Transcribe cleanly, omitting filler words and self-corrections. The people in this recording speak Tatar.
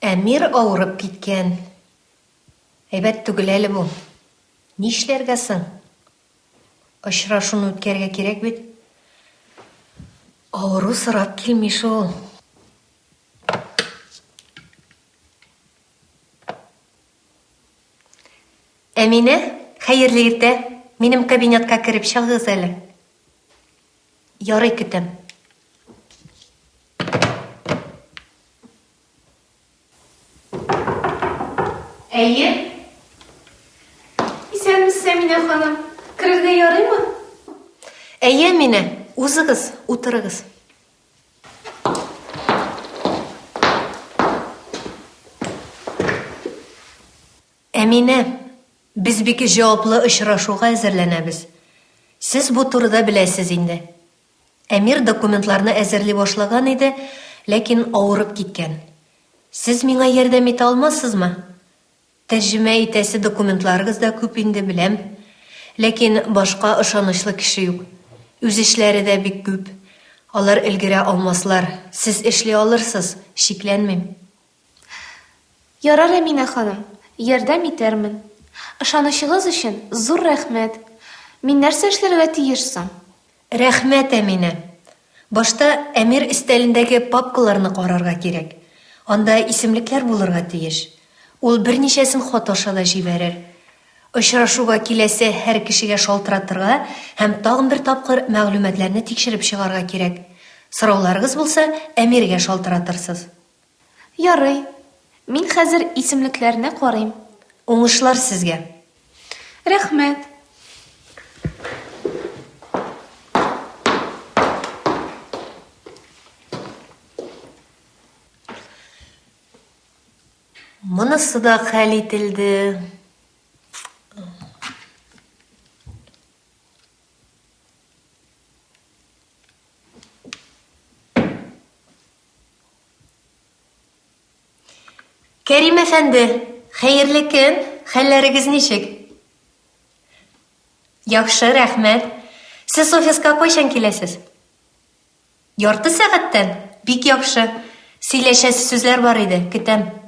Әмир авырып киткән. Әйбәт түгел әле бу. Нишләргә соң? Очрашуны үткәрергә кирәк бит. Авыру сорап килми шул. Әминә, хәерле иртә. Минем кабинетка кереп чыгыгыз әле. Ярый, көтәм. Әйе. Исәнмесез, Әминә ханым. Керергә ярыймы? Әйе, Әминә, узыгыз, утырыгыз. Әминә, без бик җаваплы очрашуга әзерләнәбез. Сез бу турыда беләсез инде. Әмир документларны әзерли башлаган иде, ләкин авырып киткән. Сез миңа ярдәм итә алмассызмы? Тәрҗемә итәсе документларыгыз да күп инде, беләм. Ләкин башка ышанычлы кеше юк. Үз эшләре дә бик күп. Алар өлгерә алмаслар. Сез эшли алырсыз, шикләнмим. Ярар, Әминә ханым, ярдәм итәрмен. Ышанычыгыз өчен зур рәхмәт. Мин нәрсә эшләргә тиеш соң? Рәхмәт, Әминә. Башта Әмир өстәлендәге папкаларны карарга кирәк. Анда исемлекләр булырга тиеш. Ул берничәсен хат аша да җибәрер. Очрашуга киләсе һәр кешегә шалтыратырга һәм тагын бер тапкыр мәгълүматларны тикшереп чыгарга кирәк. Сорауларыгыз булса, Әмиргә шалтыратырсыз. Ярый. Мин хәзер исемлекләрне карыйм. Уңышлар сезгә! Рәхмәт. Монысы да хәл ителде. Кәрим әфәнде, хәерле көн, хәлләрегез ничек? Яхшы, рәхмәт. Сез офиска кайчан киләсез? Ярты сәгатьтән? Бик яхшы. Сөйләшәсе сүзләр бар иде, көтәм.